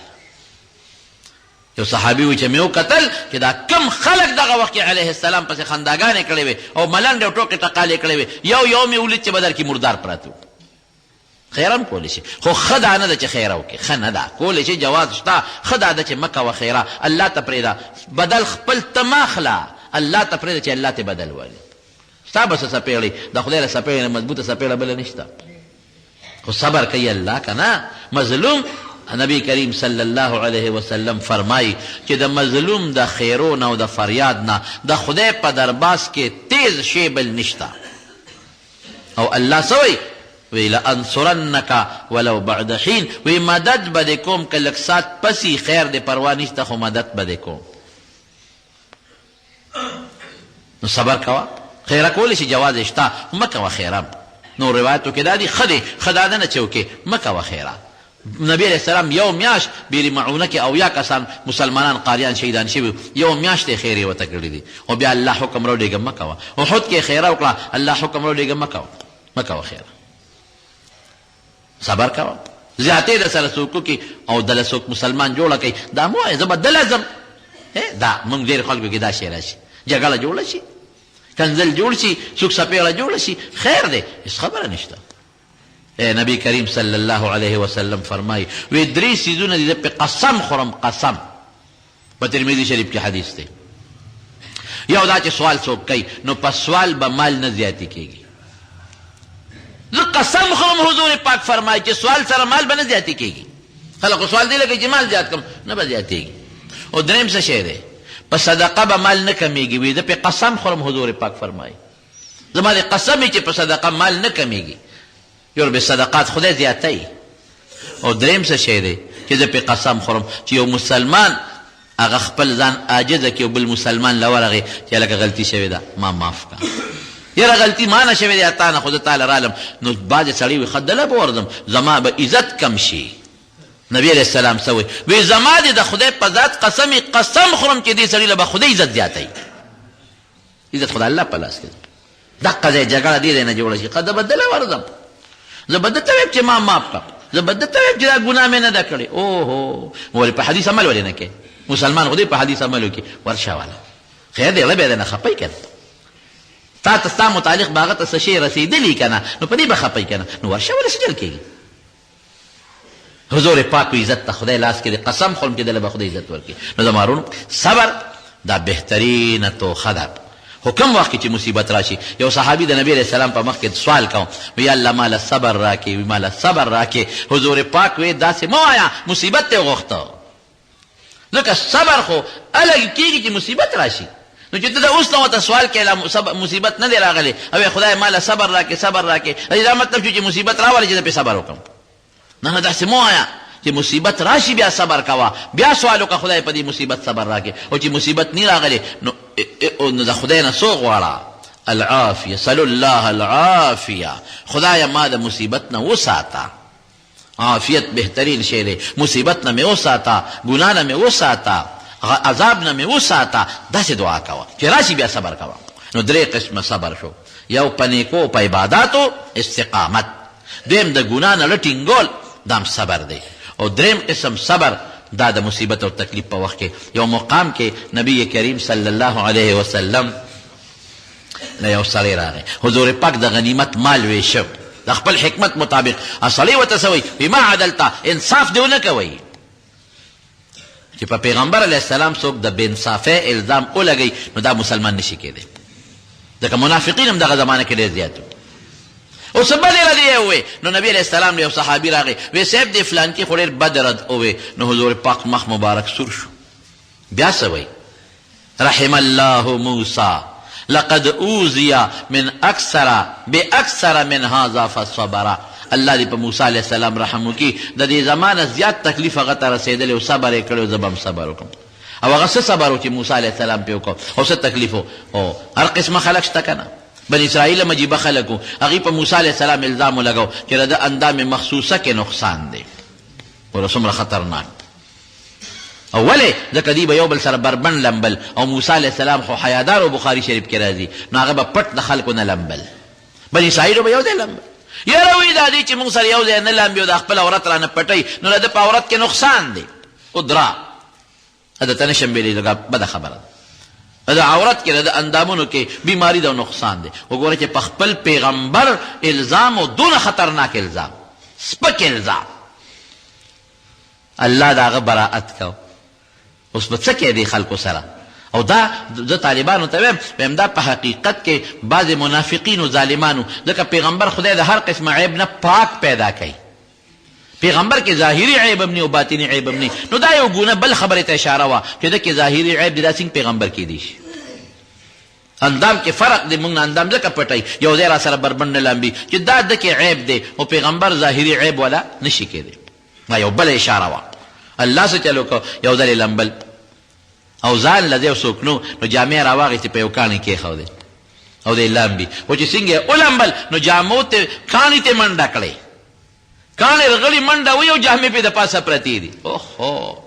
یو صحابي وایي چې مې وکتل چې دا کوم خلک دغه وخت کې علیه السلام پسې خنداګانې کړې وې او ملنډې او ټوکې ټقالې کړې وې، یو یو مې ولید چې بدر کې مردار پراته وو. خیره هم کولی شي، خو ښه دا نه ده چې خیره وکړې، ښه نه ده، کولی شي، جواز شته، ښه دا ده چې مه کوه خیره، الله ته پرېږده، بدل خپل ته مه اخله، الله ته پرېږده چې الله ترې بدل والي. ستا به څه څپېړې، د خدای له څپېړې نه مضبوطه څپېړه بله نشته. خو صبر کوي الله که نه مظلوم. نبی کریم صلی الله علیه وسلم فرمایي چې د مظلوم د خیرو نه او د فریاد نه د خدای په درباس کې تیز شی بل نشته. او الله څه وایي؟ وی لانصرنک ولو بعد حین، وی مدد به دې کوم که لږ ساعت پس وي، خیر دی پروا نشته خو مدد به دې کوم. نو صبر کوه، خیره کولی شي، جواز یې شته، خو مه کوه خیره. نور روایتو کې دا دي، ښه دی، ښه دا ده نه چې وکړې، مه کوه خیره. نبی علیه السلام یو میاشت بیر معونه کې 70 کسان مسلمانان قاریان شهیدان شوي، یو میاشت یې خیرې ورته کړې دي، او بیا الله حکم راولېږه مه کوه. احد کې خیره وکړه، الله حکم راولېږه مه کوه، مه کوه خیره. صبر کوه، زیاتې د سره څوک وکړي او دله څوک مسلمان جوړه کوي، دا مه وایه زه به دله ځم. دا موږ ډېر خلکو کې دا شی راشي، جګړه جوړه شي، کنځل جوړ شي، څوک څپېړه جوړه شي، خیر دی، هېڅ خبره نشته. نبی کریم صلی الله علیه وسلم فرمایي، وی درې څیزونه دي زه پرې قسم خورم، قسم. په ترمذي شریف کې حدیث دی. یو دا چې سوال څوک کوي نو په سوال به مال نه زیاتې کېږي. زه قسم خورم، حضور پاک فرمایي چې سوال سره مال به نه زیاتې کېږي. خلک خو سوال دی لکه چې مال زیات کړم، نه به زیاتېږي. او دریم څه شی دی؟ په صدقه به مال نه کمېږي. وی زه پرې قسم خورم، حضور پاک فرمایي زما دې قسم وي چې په صدقه مال نه کمېږي، یور به صدقات خدای زیاتوي. او دریم څه شی دی چې زه پرې قسم خورم چې یو مسلمان هغه خپل ځان عاجز کړي او بل مسلمان له ورغی چې هلکه غلطي شوې ده ما معاف کړه، یاره غلطي ما نه شوې ده تا نه، خو زه تا له رالم. نو بعضې سړی وي ښه دله به ورځم زما به عزت کم شي. نبی علیه السلام څه وایي؟ وایي زما دې د خدای په ذات قسم وي، قسم خورم چې دې سړي له به خدای عزت زیاتوي. عزت خو د الله په لاس کې دی. دقه ځای جګړه دې ځای نه جوړه شي، زه به دله ورځم، زه به ده ته وایم چې ما معاف کړه، زه به ده ته وایم چې دا ګناه مې نه ده کړې. اوهو، ولې په حدیث عمل ولې نه کوې؟ مسلمان خو دې په حدیث عمل وکړي. ورشه والا خیر دی، زړه به یې درنه خپه که نه، تا ته ستا متعلق به هغه ته څه شی رسېدلي که نه، نو په دې به خپه که نه، نو ورشه ولې څه چل کېږي؟ حضور پاک عزت ته خدای لاس کې دی، قسم خورم چې دله به خدای عزت ورکړي. نو زما وروڼو صبر دا بهترینه توښه ده. خو کوم وخت کې چې مصیبت راشي، یو صحابي د نبی علیه السلام په مخ کې سوال کاوه، وی یا الله ماله صبر راکړې، وی ماله صبر راکړې. حضور پاک وی داسې مه وایه، مصیبت دې وغوښته. ځکه صبر خو هله کېږي چې مصیبت راشي. نو چې ته د اوس نه ورته سوال کوې، لا مصیبت نه دی راغلی، او وایې خدایه ماله صبر راکړې، صبر راکړې، د دې دا مطلب شو چې مصیبت راولې چې زه پرې صبر وکړم. نه نه، داسې مه وایه چې مصیبت راشي بیا صبر کوه، بیا سوال وکړه خدای په دې مصیبت صبر راکړې. او چې مصیبت نه راغلی نو نو د خدای نه څه وغواړه؟ العافیه، سلو الله العافیه، خدایه ما د مصیبت نه وساته. عافیت بهترین شی دی، مصیبت نه مې وساته، ګناه نه مې وساته، عذاب نه مې وساته، داسې دعا کوه چې راشي بیا صبر کوه. نو درې قسمه صبر شو، یو په نیکو او په عباداتو استقامت، دویم د ګناه نه ټینګول دا هم صبر دی، او دریم قسم صبر دا د مصیبت او تکلیف په وخت کې. یو مقام کې نبی کریم صلی الله علیه وسلم له یو سړی راغی، حضور پاک د غنیمت مال ویشه د خپل حکمت مطابق. سړی ورته څه وایي؟ وایي ما عدلته، انصاف دې ونه کوئ. چې په پیغمبر علیه السلام څوک د بې انصافۍ الزام ولګوي نو دا مسلمان نشي کېدی، ځکه منافقین هم دغه زمانه کې ډېر زیات وو. او څه بدې ردې یې ووې. نو نبي علیه السلام له یو صحابي راغی، وې صاحب دې فلانکي خو ډېر بد رد ووې. نو حضور پاک مخ مبارک سور شو. بیا څه وایي؟ رحم الله موسی لقد اوذی من اکثر باکثر من هذا فصبر. الله دې په موسی علیه السلام رحم وکړي، د دې زمانه زیات تکلیف هغه ته رسېدلی او صبر یې کړی، زه به هم صبر وکړم. او هغه څه صبر و چې موسی علیه السلام پرې وکړ او څه تکلیف و؟ هو، هر قسمه خلک شته که نه. بني اسرائیل هم عجیبه خلک وو، هغوی په موسی علیه السلام الزام ولګاو چې د ده اندام مخصوصه کې نقصان دی. ګوره څومره خطرناک. او ولې؟ ځکه دوی به یو بل سره بربنډ لمبل، او موسی علیه السلام خو حیادار و، بخاري شریف کې راځي، نو هغه به پټ د خلکو نه لمبل. بني اسرائیلو به یو ځای لمبل. یاره وایي دا دی چې موږ سره یو ځای نه لامبي او دا خپل عورت رانه پټوي، نو د ده په عورت کې نقصان دی. ودرا ده ته نشم ویلی، لږه بده خبره ده. د عورت کې د اندامونو کې بیماری ده او نقصان دی. وګوره چې په خپل پیغمبر الزام او دونه خطرناک الزام، سپک الزام، الله د هغه براءت کو. اوس به څه کوې دې خلکو سره؟ او دا زه طالبانو ته وایم، وایم دا په حقیقت کې بعضې منافقینو ظالمانو، ځکه پیغمبر خدای د هر قسمه عیب نه پاک پیدا کوي. پیغمبر کې ظاهري عیب هم نه او باطني عیب هم نه، نو دا یو ګونه بل خبرې ته اشاره وه چې ده کې ظاهري عیب دی، دا څنګه پیغمبر کېدی شي؟ اندام کې فرق دی، مونږ نه اندام ځکه پټوي، یو ځای را سره بربنډ نه لامبي چې دا ده کې عیب دی، خو پیغمبر ظاهري عیب والا نه شي کېدی. دا یو بله اشاره وه. الله څه چل وکړ، یو ځل یې لمبل او ځان له دی څوک نو نو جامې یې راواخیستې په یو کاڼي کېښودې او دی لامبي، خو چې څنګه یې ولمبل نو جامو ته کاڼي ته منډه کړې، کاڼي رغړي منډه وهي او جامې پرې د پاسه پرتې دي. اوهو،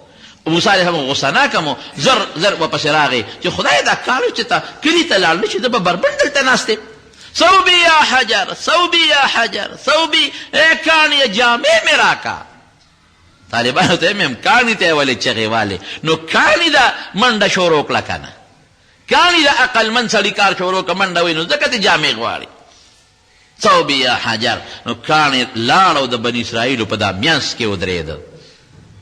موسی علیه السلام غوسه ناک هم و، زر زر ورپسې راغی چې خدایه دا کاڼي چې ته کلي ته لاړ نه شي، زه به بربنډ دلته ناست یم. ثوبي یا حجر، ثوبي یا حجر، ثوبي، ای کاڼیه جامې مې راکړه. طالبانو ته مې هم کاڼي ته یې ولې چغې والې، نو کاڼي ده منډه شروع کړه که نه، کاڼي د عقلمند سړي کار شروع کړه، منډه وهي، نو ځکه ترې جامې غواړي. ثوبي یا حجر، نو کاڼی لاړ او د بني اسرائیلو په دا مینځ کې ودرېد.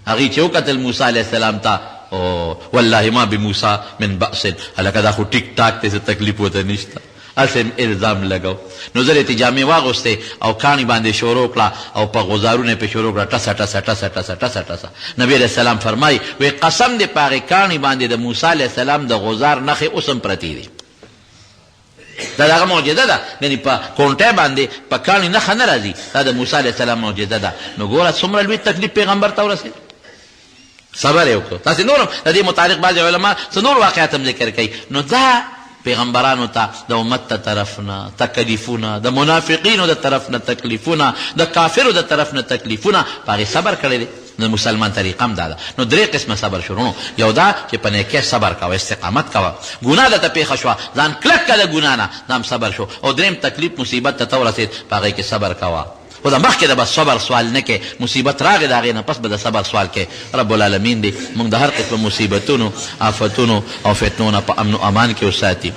هغوی چې وکتل موسی علیه السلام ته، او والله ما بموسی من بأس، هلکه دا خو ټیک ټاک دی، څه تکلیف ورته نشته، هسې هم الزام لګو. نو زر یې ترې جامې واغوستې او کاڼي باندې شروع کړه او په غوزارونه یې پرې شروع کړه، ټسه ټسه ټسه ټسه ټسه ټسه. نبي علیه السلام فرمایي، وایي قسم دی په هغې کاڼي باندې د موسی علیه السلام د غوزار نښې اوس هم پرتې دي. دا د هغه معجزه ده، یعنی په کونټه باندې په کاڼي نښه نه راځي، دا د موسی علیه السلام معجزه ده. نو ګوره څومره لوی تکلیف پیغمبر ته ورسېد، صبر یې وکړ. تاسې نور هم د دې متعلق بعضې علما څه نور واقعات هم ذکر کوي. نو دا پیغمبرانو ته د امت د طرف نه تکلیفونه، د منافقینو د طرف نه تکلیفونه، د کافرو د طرف نه تکلیفونه، په هغې صبر کړی دی. د مسلمان طریقه هم دا ده. نو درې قسمه صبر شو وروڼو، یو دا چې په نیکۍ صبر کوه، استقامت کوه، ګناه درته پېښه شوه ځان کلک کړه د ګناه نه، دا هم صبر شو. او دریم تکلیف مصیبت درته ورسېد په هغې کې صبر کوه، خو د مخکې د به صبر سوال نه کوې، مصیبت راغی د هغې نه پس به د صبر سوال کوې. رب العالمین دې موږ د هر قسمه مصیبتونو، آفتونو او فتنو نه په امن و امان کې وساتي.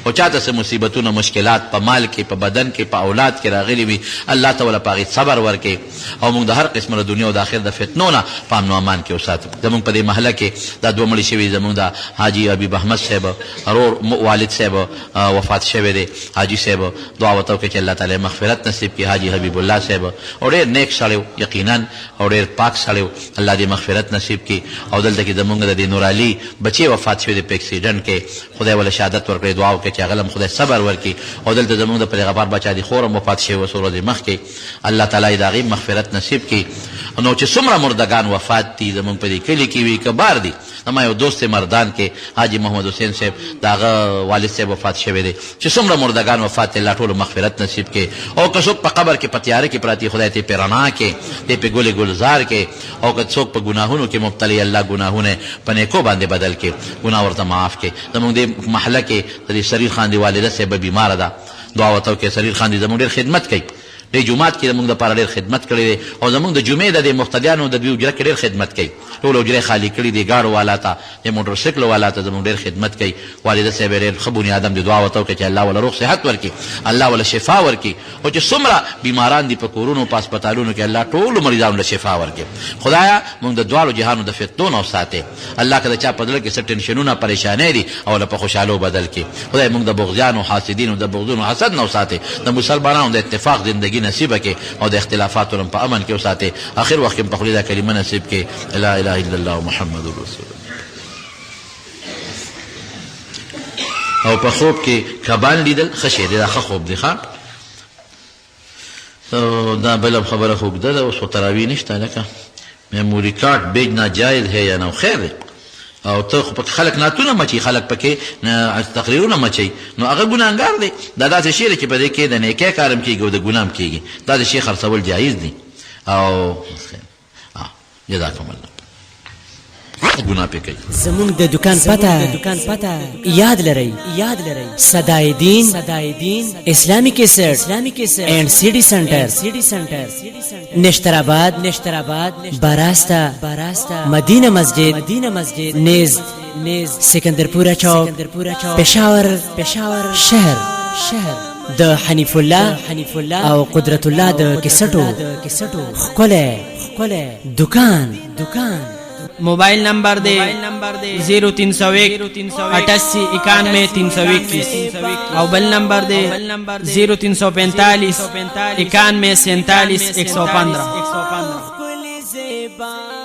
او چاته څه مصیبتونه مشکلات په مال کې، په بدن کې، په اولاد کې راغلي وي، الله ته وله په هغې صبر ورکړي. او موږ د هر قسم د دنیا او د آخرت د فتنو نه په امن و امان کې وساتي. زموږ په دې محله کې دا دوه مړي شوي دي، زموږ د حاجي حبیب احمد صاحب ورور والد صاحب وفات شوی دی، حاجي صاحب دعا ورته وکړئ چې الله تعالی یې مغفرت نصیب کړي. حاجي حبیب الله صاحب او ډېر نیک سړی و یقینا او ډېر پاک سړی و، الله دې مغفرت نصیب کړي. او دلته کې زموږ د دې نورعلي بچی وفات شوی دی په اکسیډنټ کې، خدای وله شهادت ورکړي، دعا وکړئ چې هغه له هم خدای صبر ورکړي. او دلته زموږ د پلي غفار باچا دي خور هم وفات شوې وه څو ورځې مخکې، الله تعالی یې د هغې مغفرت نصیب کړي. نو چې څومره مردګان وفات دي زموږ په دې کلي کې وي که بار دي، زما یو دوست دی مردان کې حاجي محمد حسین صاحب د هغه والد صاحب وفات شوی دی، چې څومره مردګان وفات دي الله ټولو مغفرت نصیب کړي. او که څوک په قبر کې په تیاره کې پراته دي خدای ترې په رڼا کې، ترې په ګل ګلزار کې. او که څوک په ګناهونو کې مبتلي الله ګناهونه په نیکو باندې بدل کړي، ګناه ورته معاف کړي. زموږ دې محله کې د دې سریر خان دي والده صاحبه بیماره ده، دعا ورته وکړئ. سریر خان دي زموږ ډېر خدمت کوي، دې جومات کې زموږ لپاره ډېر خدمت کړی دی او زموږ د جمعې د دې مقتدیانو د دوی حجره کې ډېر خدمت کوي، ټول حجرې خالي کړي دي، ګاډو والا ته، دې موټر سایکلو والا ته زموږ ډېر خدمت کوي. والده صاحب یې ډېر ښه بني آدم دی، دعا ورته وکړئ چې الله وله روغ صحت ورکړي، الله وله شفا ورکړي. او چې څومره بیماران دي په کورونو په هسپتالونو کې الله ټولو مریضانو له شفا ورکړي. خدایه موږ د دواړو جهانو د فتنو نه وساتې. الله که د چا په زړه کې څه ټنشنونه پریشانۍ دي او له په خوشحالو بدل کړي. خدای موږ د بغضیانو، حاسدینو، د بغضونو حسد نه وساتې. د مسلمانانو د اتفاق زندګي نیکي نصیب کړي او د اختلافاتو نه په امن کې وساتي، اخر وخت کې په خولې دا کلمه نصیب کړي، لا اله الا الله محمد رسول الله. او په خوب کې کبان لیدل ښه شی دی، دا ښه خوب دی. ښه دا بله خبره خو اوږده ده، اوس خو تراویح نشته. لکه میموري کارت بیجنا جایز ہے یا نه؟ خیر دی، او ته خو پکې خلک نعتونه مچي، خلک پکې تقریرونه مچي، نو هغه ګناهګار دی. دا داسې شی دی چې په دې کې د نیکۍ کار هم کېږي او د ګناه هم کېږي. داسې شی خرڅول جایز دي. او جزاکم الله ګناه پې کوي. زمونږ د دکان پته یاد لرئ، صدای دین اسلامی کیسټ اینډ سیډي سنټر، نشترآباد، براسته مدینه مسجد، نیز سکندرپورا چوک، پېښور شهر. د حنیف الله او قدرت الله د کیسټو ښکلی دکان. موبایل نمبر دی 0301 88 91 321 او بل نمبر دی 0345 91 47 115.